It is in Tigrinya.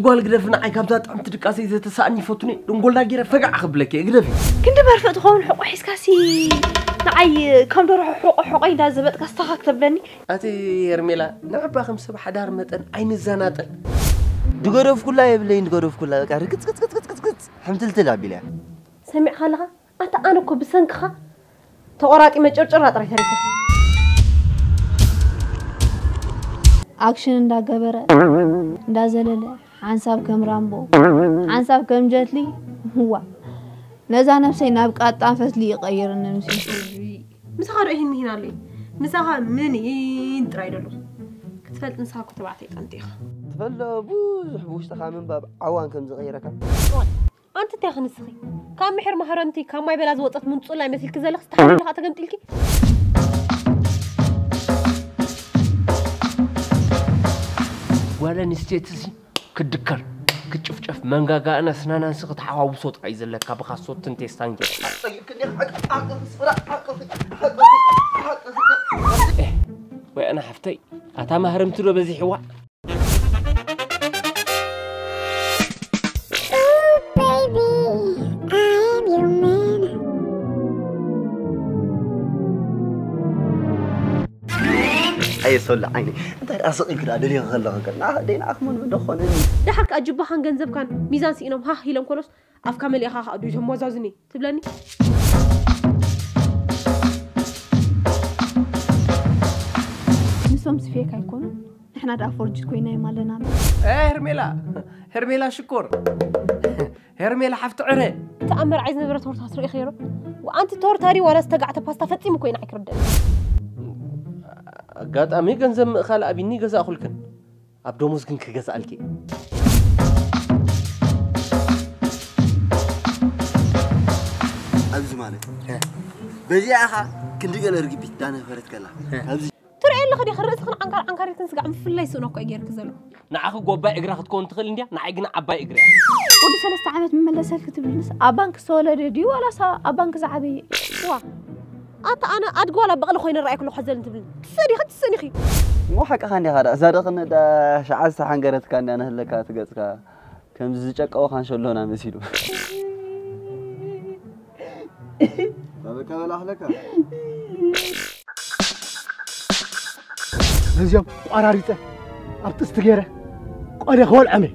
ጓል ግደፊ፣ ንዓይ ካብዛ ጥዕምቲ ድቃሰይ ዘተሳእኒ ይፈቱኒ። ድንጎላ ገይረ ፈጋዕ ክብለኪ እየ፣ ግደፊ። ክንዲ መርፍእ ትኸውን ሕቆ ሒዝካሲ ንዓይ ከም ደርሆ ሕቆ ሕቆይ እንዳዘበጥካ ስታካ ክተብለኒ። ኣቲ ሄርሜላ፣ ንዕባ ከም ሰብ ሓዳር መጠን ኣይንዘናጠል። ድገደፍኩላ የብለይን፣ ድገደፍኩላ በቃ ርግጽ ግጽ ግጽ ግጽ ግጽ ሕምትልትል ኣቢልያ። ሰሚዕካ ኣለኻ ኣታ ኣነ እኮ ብሰንክኻ ተቆራጢመ ጭርጭራ ጥራይ ተሪፈ። ኣክሽን እንዳገበረ እንዳዘለለ ሓንሳብ ከም ራምቦ ሓንሳብ ከም ጀትሊ ዋ ነዛ ነብሰይ ናብ ቃጣን ፈትሊ ይቀይርኒ ምስ ምሳኻ ዶ ይህን ምሂን ኣለይ ምሳኻ ምን ይን ጥራይ ደሎ ክትፈልጥ ንስኻ እኮ ተባዕታይ ጠንቲ ኢኻ ትፈሎ ብዙሕ ብውሽጥኻ ምንባብ ዓዋን ከም ዝቐይረካ ኣንቲ እንታይ ክንስኺ ካብ ምሕር ማህረምቲ ካብ ማይ በላ ዝወፀት ምንፁላይ መሲልኪ ዘለኽስ ተሓሊልኻ ተገምጢልኪ ጓል ኣንስተይቲ ሲ ክትድከር ክትጭፍጨፍ መንጋጋእና ስናናንሲ ክትሓዋውሶ ጥራይ ዘለካ ብኻሶትን ቴስታን ጌርካ ወይ ኣነ ሓፍተይ ኣታ ማህረምቲ ዶ በዚሕዋ Ooh, baby, I am your man. ኣየ ሶላ ዓይኒ እንታይ ደኣ ስቕ ኢልክ ደኣ ደልዮ ከለኹ ከ ንዓ ደይና ኣኽመን ዶ ኾነ ደሓር ከዓ ጅባኻን ገንዘብካን ሚዛን ስኢኖም ሃህ ኢሎም ኮሎስ ኣፍካ መሊእኻ ከዓ ዱይ ተመዛዝኒ ትብለኒ ንሶም ስፌክ ኣይኮኑ ንሕና ደኣ ፎርጅት ኮይና እዮም ኣለና ሄርሜላ ሄርሜላ ሽኮር ሄርሜላ ሓፍቲ ዕረ ተኣምር ዓይ ዝነበረ ትምህርቲ ክትርኢ ኸይሮ ኣንቲ ቶርታሪ ዋላ ዝተጋዕተ ፓስታ ፈጺሙ ኮይና ኣይክርድእ ኣጋጣሚ ገንዘብ ምእኻል ኣቢኒ ገዛእኹልክን ኣብ ደሞዝ ግን ክገዝኣልኪ ኣብዚ ማለት በዚኣ ኢኻ ክንዲ ገለ ርግቢት ዳነፈረት ከላ ኣብዚ ትርኢ ኣለኺ ዲኺ ርእስኽን ዓንካር ዓንካሪትን ስጋዕ ምፍላይ ስእኖ እኮ እዩ ጌርኪ ዘሎ ንዓኺ ጎባይ እግራ ክትከውን ትኽእል እንድያ ንዓይ ግና ዓባይ እግሪ እያ ወዲ ሰለስተ ዓመት ምመለሰልኪ ትብልንስ ኣብ ባንክ ዝተወለደ ድዩ ዋላስ ኣብ ባንክ ዝዓበየ ዋ ኣታ ኣነ ኣድጊ ዋላ በቕሊ ኮይነ ረኣይ ክሎ ሓዘልን ትብልኒ ትሰዲኺ ትሰኒኺ እሞ ሓቅኻ እንዲኻ ዳ እዛ ደቕነ ዳ ሸዓ ዝተሓንገረትካ እንዳ ነህለካ ትገጽካ ከምዚ ዝጨቀወ ካንሸሎና መሲሉ በቃ በላሕለካ ነዚኦም ቋራሪፀ ኣብ ጥስቲ ገይረ ቆደ ክበልዖም እየ